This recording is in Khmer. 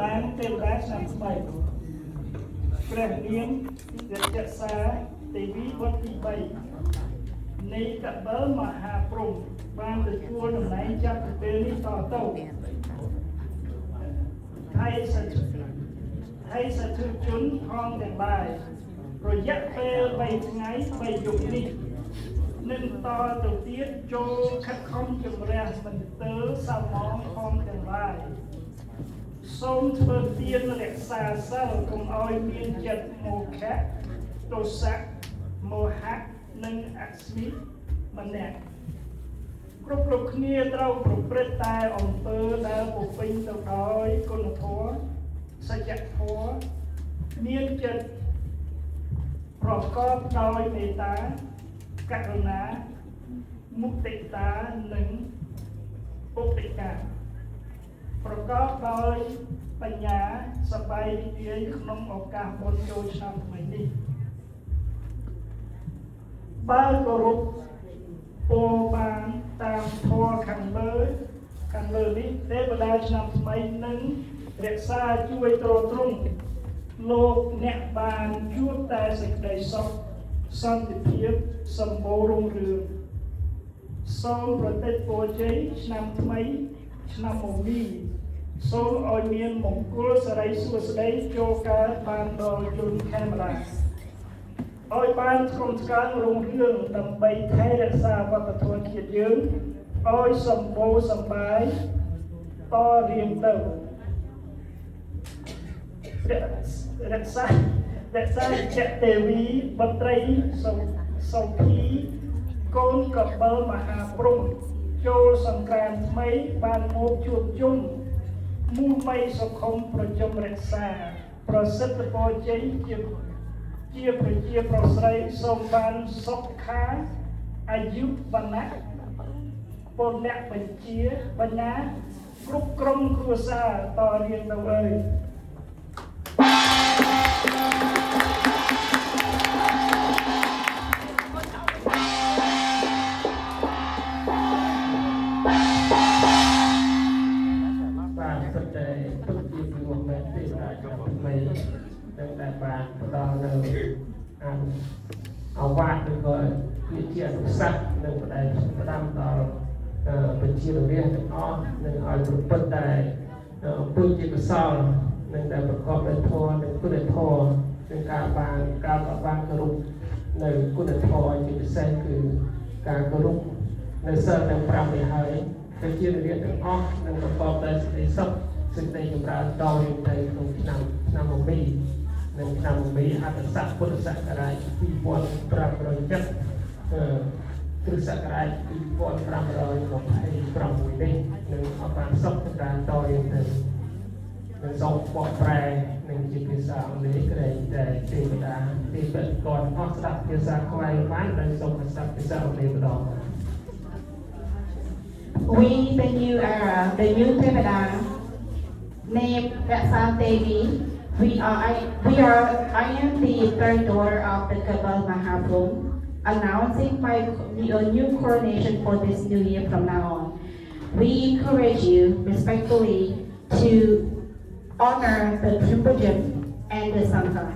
ណាងទេវតាឆ្នាំថ្មីព្រះនាងរជសាទេវីបុត្រទី3នៃកបិលមហាព្រហ្មបានទទួលតំណែងចាប់ពីពេលនេះតទៅថៃសធថៃសធុជនផងទាំងឡាយរយៈពេល3ថ្ងៃ3យប់នេះនឹងតទៅទៀតចូលខិតខំជំរះមន្ទិលសាមងផងទាំងឡាយ សូមធ្វើទានរក្សាសិលកុំឲ្យមានចិត្តមោខៈទោសៈមោហៈនិងអស្មិម្នាក់គ្រប់គ្រប់គ្នាត្រូវប្រព្រឹត្តតែអំពើដែលពោពេញទៅដោយគុណធម៌សច្ចធម៌មានចិត្តប្រកបដោយមេត្តាករុណាមុទិតានិងឧបេក្ខា ប្រកបដោយបញ្ញាសប្បាយរីករាយក្នុងឱកាសបុណ្យចូលឆ្នាំថ្មីនេះបើគោរពពោបានតាមធម៌ខាងលើខាងលើនេះទេវតាឆ្នាំថ្មីនឹងរក្សាជួយទ្រទ្រង់លោកអ្នកបានជួបតែសេចក្តីសុខសន្តិភាពសម្បូររុងរឿង សូមប្រតិពរជ័យឆ្នាំថ្មីឆ្នាំមមីសូមឲ្យមានមង្គលសិរីសួស្តីចូលកើតបានដល់ជនខេមរាឲ្យបានថ្កុំថ្កើងរុងរឿងដើម្បីថែរក្សាវប្បធម៌ជាតិយើងឲ្យសម្បូរសម្បាយតរៀងទៅរក្សារក្សាចទេវីបុត្រីសុសុភីកូនកបិលមហាព្រហ្មចូលសង្ក្រានថ្មីបានមកជួបជុំមូលមីសុខុមប្រជុំរក្សា ប្រសិទ្ធពរជ័យជាជាប្រជាប្រុសស្រីសូមបានសុខាអាយុវណ្ណៈពលៈបញ្ជាបញ្ញាគ្រប់ក្រុមគ្រួសារតរៀងទៅអើយ បាទពិតតែពិតជាពីរោះមែនទេវតាឆ្នាំថ្មីនឹងដែលបានផ្ដល់នៅអនុអវាទឬក៏វាជាអនុសាសន៍និងផ្ដែផ្ដាំដល់អឺប្រជារាស្ត្រទាំងអស់នឹងឲ្យប្រព្រឹត្តតែអំពើជាកុសលនិងដែលប្រកបដោយធម៌និងគុណធម៌និងការបានការបានគោរពនៅគុណធម៌ជាពិសេសគឺការគោរពនៅសិលទាំង5នេះហើយប្រជារាស្ត្រទាំងអស់នឹងប្រកបដោយសេចក្តីសុខសេចក្តីចម្រើនតរៀងទៅក្នុងឆ្នាំឆ្នាំមមីនិងឆ្នាំមមីអត្តស័កពុទ្ធសករាជ2570អឺគ្រិស្តសករាជ2526នេះនឹងអបានសុខចម្រើនតរៀងទៅនឹងសូមបកប្រែនឹងជាភាសាអង់គ្លេសក្រែងតែទេវតាទេពកรអស់ស្ដាប់ភាសាខ្មែរបានដែលសូមស្ដាប់ភាសាអង់គ្លេសម្ដង We, the new era, the new Tevada, named Raksa Devi, I am the third daughter of the Kabal Mahabrahma, announcing my new coronation for this new year from now on. We encourage you respectfully to honor the Triple Gem and the Sangha.